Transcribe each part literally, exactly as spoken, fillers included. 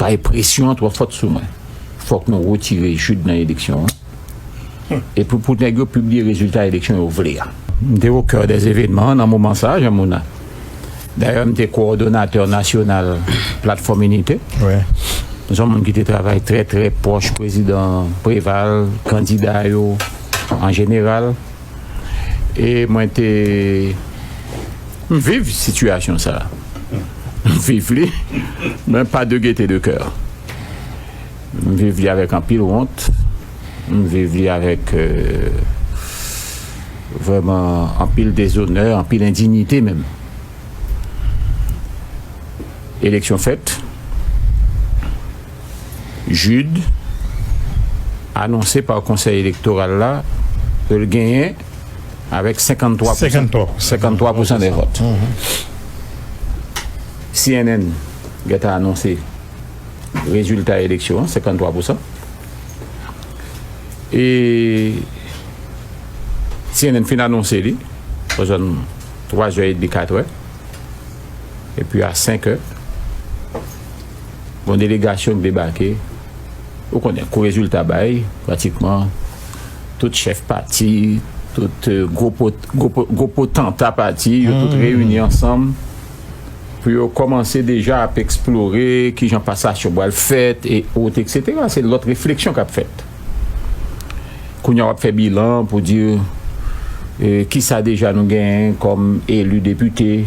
Paske presyon an twò fòt sou mwen. Fòk nou retire Jude nan eleksyon an. Epi pou nèg yo pibliye rezilta eleksyon yo vle a. M te au cœur des événements nan moman sa a, Jean Mouna. Dayè, m te kowòdonatè nasyonal Platfòm Inite. Wi. M se yon moun ki te travay trè, trè pwòch prezidan Préval, kandida yo an jeneral. E mwen te, m viv sitiyasyon sa a. M viv li, men pa de gaieté de cœur. M viv li avèk anpil wont. M viv li avèk, euh, vrèman anpil dezonè, anpil endinite menm. Eleksyon fèt. Jude anonse pa Konsèy Elektoral la ke l genyen avèk senkanntwa pousan, senkanntwa. Senkanntwa pousan dè vòt. Mhm. C N N gentan anonse rezilta eleksyon an, senkanntwa pousan. E C N N fin anonse li, bò zòn twa zè edmi, kat è. Epi a senk è, gon delegasyon k debake. Ou konnen, kou rezilta bay, pratikman, tout chèf pati, tout, euh, gwo pot-, gwo po-, gwo potanta pati, yo tout reyini ansanm pou yo kòmanse deja ap eksplore kijan pasasyon pral fèt, e ot, etsetera. Se lòt refleksyon k ap fèt. Kounye a, w ap fè bilan pou di, e, kisa deja nou genyen kòm eli depite,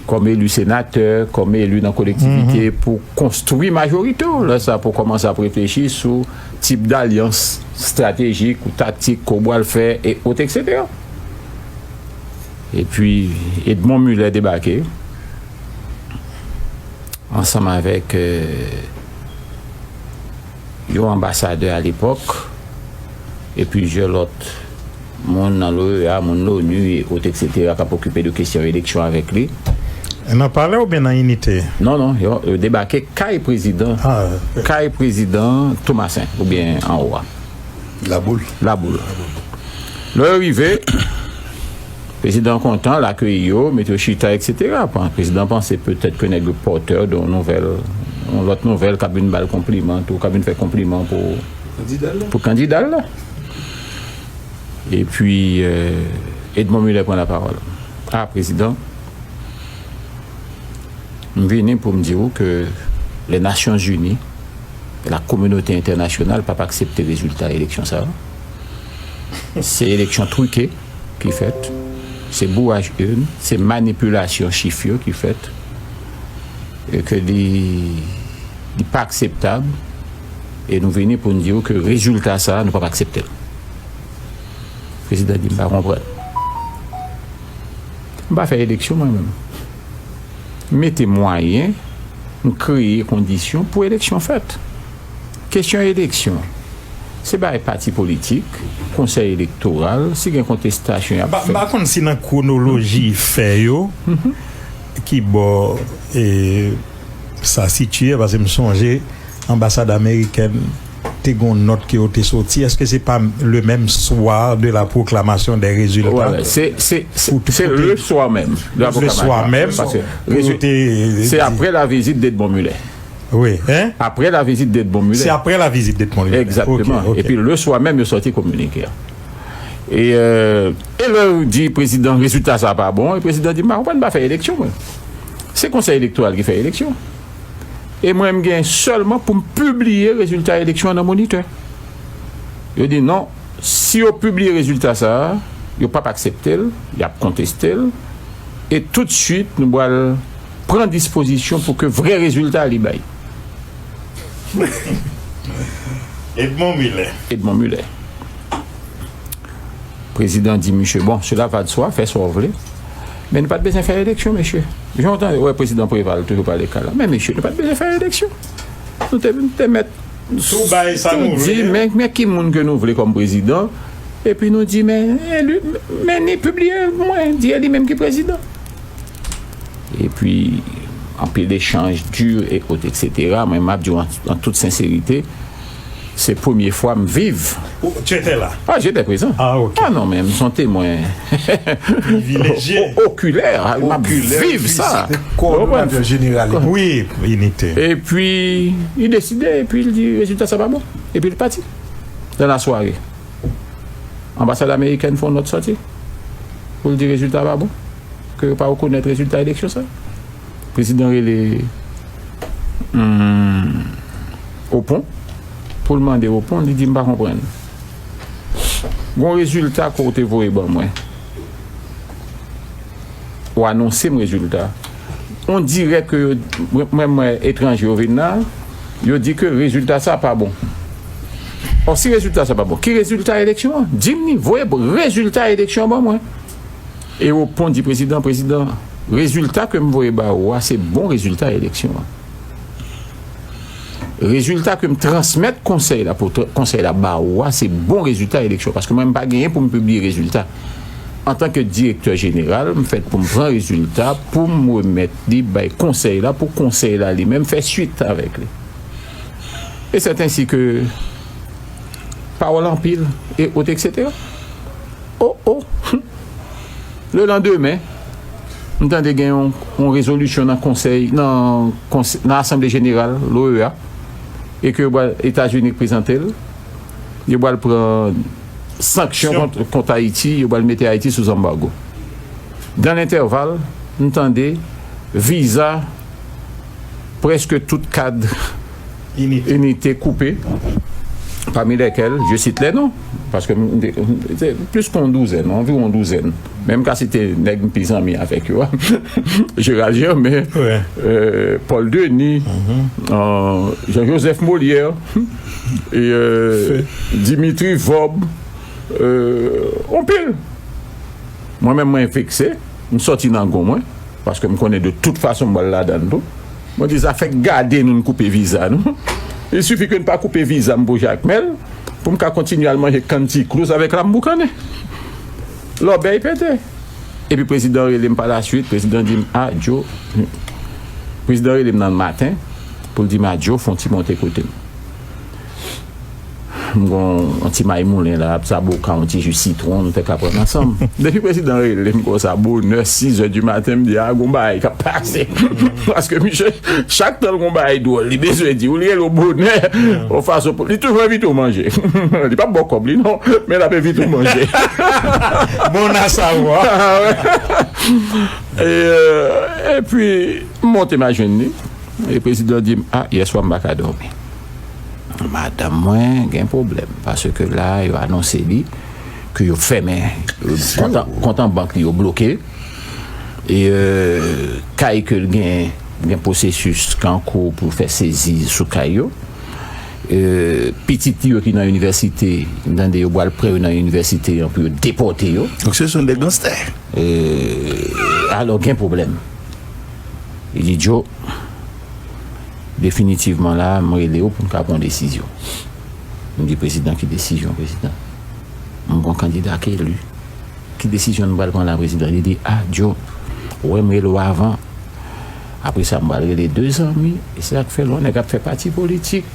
kòm eli senatè, kòm eli nan kolektivite pou konstwi majorite w. Lè sa pou kòmanse ap reflechi sou tip dalyans estratejik ou taktik ke w pral fè, e ot, etsetera. Epi, Edmond Muller debake ansanm avèk, euh, yon anbasadè alepòk e plizyè lòt moun nan l'O E A, moun l'ONU e ot, etsetera, k ap okipe de kesyon eleksyon avèk li. Nan Palè oubyen nan Inite? Non, non, yo, yo debake kay prezidan, kay prezidan Tomasen, oubyen anwo a. Laboul. Laboul. Lè yo rive, prezidan kontan, l akeyi yo, mete yo chita, etsetera. Pan-, prezidan panse petèt ke nèg yo pòtè de yon nouvèl, yon lòt nouvèl, k ap vin ba l konpliman, tou, k ap vin fè konpliman pou, pou kandida l la. Epi, euh, Edmond Muller pran lapawòl. A, prezidan, m vini pou m di w ke les Nations Unies, la kominote entènasyonal p ap aksepte rezilta eleksyon sa a. Se eleksyon trike ki fèt, se bouraj urn, se manipilasyon chif yo ki fèt, e ke li, li pa akseptab, e nou vini pou n di w ke rezilta sa a, nou p ap aksepte l. Prezidan di, "M pa konprann. M pa fè eleksyon mwen menm. M mete mwayen, m kreye kondisyon pou eleksyon fèt." Kesyon eleksyon, se bagay pati politik, konsèy elektoral, si gen kontestasyon, y ap fè. M pa konn si nan kwonoloji fè yo, ki bò, e, sa sitiye, paske m sonje anbasad amerikèn te gon nòt ke yo te soti. Èske se pa le même soir de la proclamation des résultats? Wè, se, se, se, se le soir même de la proclamation. Le soir même, paske se apre la vizit d'Edmond Muller. Wi, hein? Apre la vizit d'Edmond Muller. Se apre la vizit d'Edmond Muller. Egzakteman. Ok, ok. Epi le soir même, yo sòti kominike a. E, euh, e lè yo di prezidan, rezilta sa pa bon, e prezidan di, "M pa konprann, m pa fè eleksyon, mwen. Se konsèy elektoral ki fè eleksyon. E mwen, m gen sèlman pou m pibliye rezilta eleksyon an nan Monitè." Yo di, "Non, si yo pibliye rezilta sa a, yo p ap aksepte l, y ap konteste l, e toutswit, nou pral pran dispozisyon pou ke vrè rezilta li bay." Edmond Muller. Edmond Muller. Prezidan di, "Misye, bon, cela va de soi, fè sa w vle. Men nou pa t bezwen fè eleksyon, mesye." Jan w tande, wè, prezidan Préval toujou pale kala. "Men, mesye, nou pa t bezwen fè eleksyon. Nou te, nou te mèt tou bay sa nou vle. Men, men ki moun ke nou vle kòm prezidan. Epi nou di, men, eli, men ni pibliye, mwen, di e li menm ki prezidan." Epi, anpil echanj di e ot, etsetera. Mwen, m ap di w an, an tout senserite, Se premye fwa m viv. Ou, tu étais là. Ah, j'étais présent. Ah, ok. Ah non, men m se yon temwen Privilégié. Okilè. M ap Okilè, viv sa. fizik. Kowòdonatè jeneral. Wi, inite. Epi, li deside, epi li di rezilta sa pa bon. Epi li pati. Dans la soirée, anbasad amerikèn fè yon nòt sòti pou l di rezilta pa bon, ke yo pa rekonèt rezilta eleksyon sa. Prezidan rele hmm, Opon pou l mande Opon, li di m pa konprann. Gon rezilta ke w te voye ban mwen. Ou anonse m rezilta. On dirè ke yo, mwen, mwen, etranje yo vin la, yo di ke rezilta sa pa bon. Ò, si rezilta sa pa bon, ki rezilta eleksyon an? Di m ni, voye rezilta eleksyon an ban mwen. E Opon di prezidan, prezidan, rezilta ke m voye ba ou a, se bon rezilta eleksyon an. Rezilta ke m transmèt konsèy la pou konsèy la ba ou a, se bon rezilta eleksyon. Paske mwen, m pa genyen pou m pibliye rezilta. Antanke direktè jeneral, m fèt pou m pran rezilta, pou m remèt li bay konsèy la, pou konsèy la li menm fè swit avèk li. E sèt ensi ke pawòl anpil, e ot, etsetera. O, o. Le landemen, m tande gen yon, yon rezolisyon nan konsèy, nan, konsèy, nan Asanble Jeneral, l'OEA, e ke Etazini prezante l, yo pral pran sanksyon kont, kont Ayiti, yo pral mete Ayiti sou zanbago. Dan lentèval, m tande viza prèske tout kad inite koupe, pami lèkèl, je cite les noms, paske se plis ke yon douzèn, anviwon yon douzèn. Men m ka site nèg m pi zanmi avèk yo a. Gérald Germain, euh, Paul Denis, euh, Jean-Joseph Molière, e, euh, Dimitri Vorbe, euh, anpil. Mwen menm, mwen vekse, m sòti nan gon mwen, paske m konnen de tout fason m pral ladan l tou. Mwen di, zafè gade nou, n koupe viza nou. Il suffit ke n pa koupe viza m pou Jakmèl, pou m ka kontinye al manje kantiklouz avèk lam boukannen. Lòbèy pete. Epi prezidan rele m pa laswit, prezidan di m, a, Joe, prezidan rele m nan maten, pou l di m, a, Joe, fè yon ti monte kote m. M gon yon ti may moulen la, ap zaboka, yon ti ji sitwon, nou te ka pran ansanm. Depi prezidan rele m konsa, bonè, sizè di maten, m di, a, gon bagay k ap pase. Paske misye, chak tan l gon bagay dwòl, li bezwen di, ou li rele w bonè, yon fason pou, li toujou envite w manje. Li p ap ba w kòb li, non, men l ap envite w manje. Bon a savwa. E, euh, epi, m monte m al jwenn li. E prezidan di m, a, yèswa m pa ka dòmi. Madanm mwen gen pwoblèm, paske la, yo anonse li ke yo fèmen, euh, kont an, kont an bank li, yo bloke. E, euh, kay ke l gen, gen pwosesis ki an kou pou fè sezi sou kay yo. Euh, pitit li yo ki nan inivèsite, m tande yo pral pran yo nan inivèsite an pou yo depòte yo. Donk se yon nèg ganstè. Euh, alò gen pwoblèm. Li di, Joe, definitivman la, m rele w pou n ka pran yon desizyon. M di, prezidan, ki desizyon, prezidan? M gon kandida k eli. Ki desizyon nou pral pran la, prezidan? Li di, a, Joe, ou wè m rele w avan. Apre sa, m pral rele de zanmi. E se sa k fè lè yon nèg ap fè pati politik,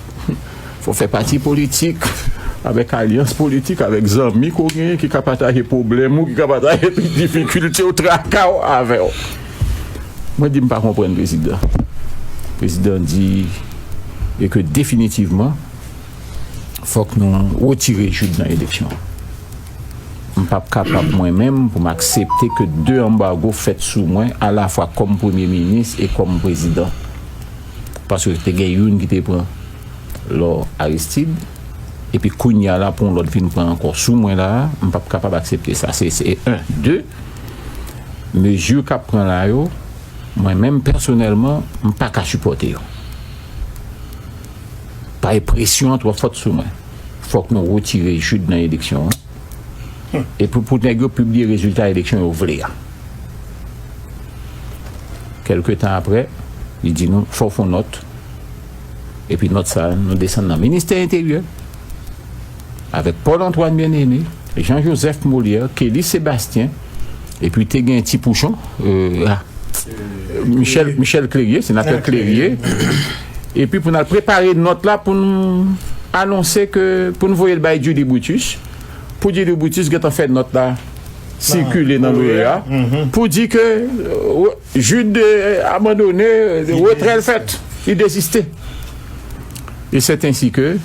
fò w fè pati politik avèk alyans politik, avèk zanmi ke w genyen ki ka pataje pwoblèm ou, ki ka pataje difikilte w, traka w avè w. Mwen di m pa konprann prezidan. Prezidan di, e ke definitivman, fòk nou retire Jude nan eleksyon an. M p ap kapab mwen menm pou m aksepte ke de anbago fèt sou mwen alafwa kòm premye minis e kòm prezidan. Paske te gen youn ki te pran lò Aristide, epi kounye a la pou yon lòt vin pran ankò sou mwen la, m p ap kapab aksepte sa. Se, se en. De, mezi k ap pran la yo, mwen menm pèsonèlman, m pa ka sipòte yo. Paske presyon an twò fòt sou mwen. Fòk nou retire Jude nan eleksyon an. E pou, pou nèg yo pibliye rezilta eleksyon yo vle a. Kèlke tan apre, li di nou, fò w fè yon nòt. Epi nòt sa, nou desann nan ministè enteryè. Avèk Paul Antoine Bien-Aimé, Jean Joseph Molière, Kelly Sebastien, epi te gen Ti Pouchon, euh, ah, Michel, Michel Clérier, senatè Clérier. Epi pou n al prepare nòt la pou n anonse ke pou n voye l bay Julie Brutus, pou Julie Brutus gentan fè nòt la sikile nan Loreya, pou di ke euh, Jude euh, abandone, euh, retrè l fèt, li deziste. E c'est ainsi que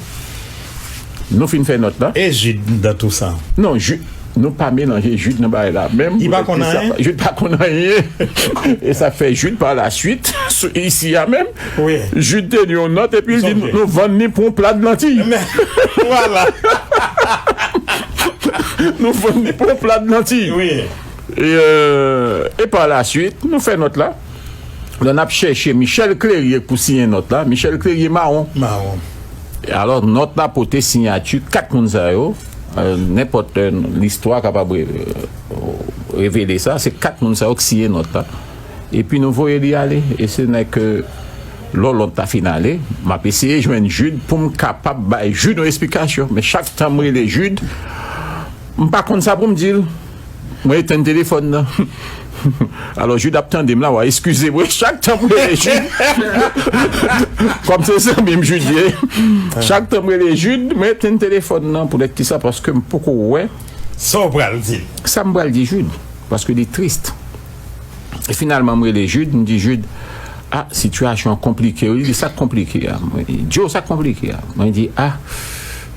nou fin fè nòt la. E Jude dans tout ça? Non, Jude, nou pa melanje Jude nan bagay la menm. Li pa konn anyen? Jude pa konn anyen. E sa fè Jude par la suite, isi a menm, Jude te li yon nòt epi li di nou vann li pou yon plat lantiy. Vwala. Nou vann li pou yon plat lantiy. E, euh, e par la suite, nou fè nòt la. Lè n ap chèche Michel Clérier pou siyen nòt la, Michel Clérier mawon. Mawon. Alò, nòt la pote siyati kat moun sa yo. Euh, nenpòt euh, listwa kapab euh, revele sa, se kat moun sa yo k siyen nòt la. Epi nou voye li ale. E se nèk lò lòt la fin ale, m ap eseye jwenn Jude pou m kapab bay Jude yon esplikasyon. Men chak tan m rele Jude, m pa konn sa pou m di l. Mwen etenn telefòn nan. Alò, Jude ap tande m la, w a eskize mwen. Chak tan m rele Jude, kòm se zanmi m Jude ye, chak tan m rele Jude, mwen etenn telefòn nan. Poutèt kisa? Paske m poko wè sa w pral di. Sa m pral di Jude, paske li tris. E finalman, m rele Jude, m di, Jude, ah, sitiyasyon an konplike wi. Li di, sa k konplike a? Mwen di, Joe, sa k konplike a? Mwen di, ah,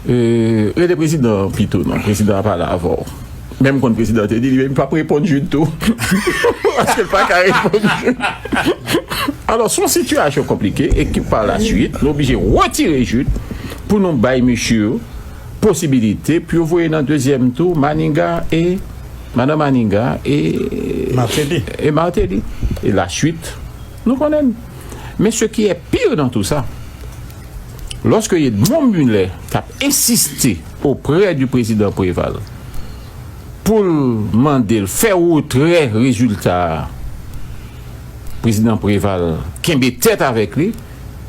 euh, rele prezidan an pito non, prezidan an pale avè w. Menm konn prezidan te di li menm p ap reponn Jude tou. Paske l pa ka reponn Jude. Alò, se yon sitiyasyon konplike e ki pa la suit, nou oblije retire Jude pou nou bay mesye yo posibilite pou yo voye nan dezyèm tou Maniga e Madan Maniga e Martelly. E Martelly. E la suite, nou konnen. Men ce qui est pire dans tout ça, lorsque Edmond Mulet t ap ensiste auprès du président Préval pou l mande l fè retrè rezilta a, prezidan Préval kenbe tèt avèk li.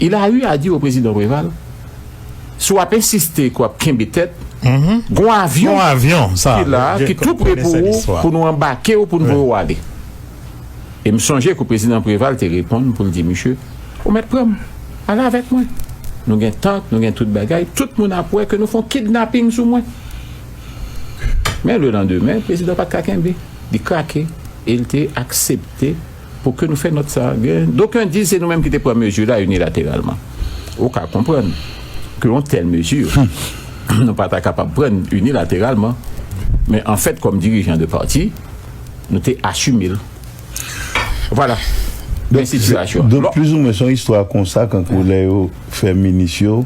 Il a eu à dire au président Préval, si w ap ensiste ke w ap kenbe tèt, gon avyon ki la, ki tou pre pou ou, pou nou anbake w, pou n voye w ale. E m sonje ke prezidan Préval te reponn pou l di, misye, ou mèt pran m, ale avèk mwen. Nou gen tant, nou gen tout bagay, tout moun ap wè ke nou fè yon kidnaping sou mwen. Men le landemen, prezidan pa t ka kenbe. Li krake e l te aksepte pou ke nou fè nòt sa a. Gen, d'aucuns disent se nou menm ki te pran mezi la inilateralman. Ou ka konprann ke yon tèl mezi, nou pa ta kapab pran inilateralman. Men anfèt, kòm dirijan de pati, nou te asime l. Vwala. Men sitiyasyon. Donk, plizoumwen, se yon istwa konsa, kankou lè yo fè minis yo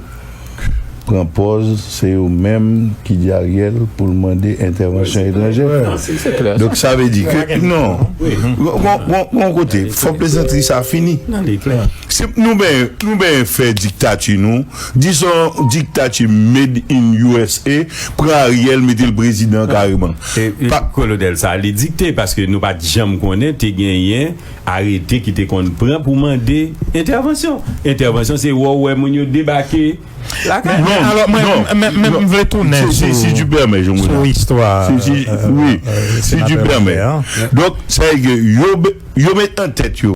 pran pòz, se yo menm ki di Ariel pou l mande entèvansyon etranjè. Donk, sa vle di ke, non, gon kote, fò plezantri sa fini. Se, nou ben, nou ben fè diktati nou, di se yon diktati made in U S A, pran Ariel, mete l prezidan kareman. E, e, kolonèl sa, li dikte, paske nou pa t janm konnen te genyen arete ki te konn pran pou mande entèvansyon. Entèvansyon, se wè w wè moun yo debake lakay. Non, alò, mwen, non, mwen, mwen, non. M vle tounen sou, si, si tu permets, sou istwa, si, si, euh, wi, euh, si tu permets. Donk, sa vle di ke yo, yo met nan tèt yo,